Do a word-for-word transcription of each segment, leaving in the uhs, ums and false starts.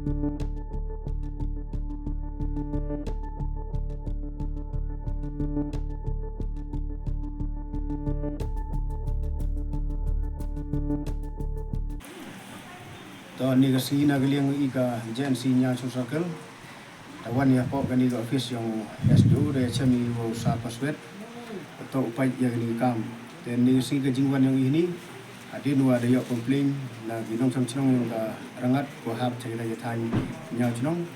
To ni ka sngi na ka liang i ka J N C Nyachong Circle. Da wan ya pok kani ka office yong S D O da ya chem i wow sa paswet. To u pait ya kani ka kam. Te ni ka sngi ka jingwan yong i hini. Hadien wa da yoh complain na ki nongchong chnong yong ka Rangad ko hap cha ka thaiñ Nyachong.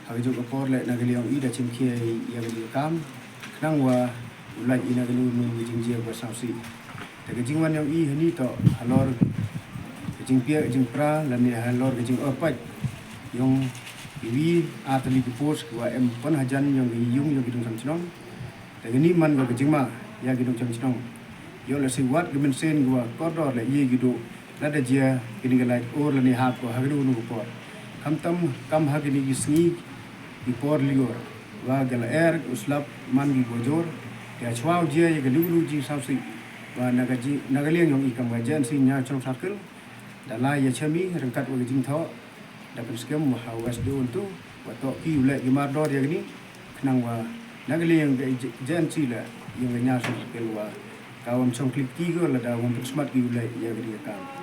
Ha ka juk ka por le na ka liang i da chim khia ya kani ka kam. Khnang wa u lait i na kani ka jingjia ko sawsi. Te ka jingwan yong i hini to halor ka jingpiak, ka jingpra, lane halor ka jingor pait yong i wi ar tylli ki post ki wa em pon hajan yong ki yung yong ki nongchong chnong. Te kani man ko ka jingma ya ki nongchong chnong. Yoh la si wat ka mynsiem ki wa kordor la ye ki du lada jia kini ka lait or lane hap ko ha kini ka por. Khamtam kam ha kini ki sngi ki por lior. Wa ka la er u slap man ki bojor. Te chwa u jia ya ka liuru jingsawsi. Wa na ka ji, na ka liang yong i kam ka J N C Nyachong Circle. Da la ya chem i ryngkat wa ka jingthoh. Da pynskhem wa ha West Dune tu wa toh ki u leh ki mardor ya kini. Khnang wa na ka liang ka J-, J N C la yong ka Nyachong Circle wa ka wam chong klik ki ko lada wam pynsmat ki u leh ya kini ka kam.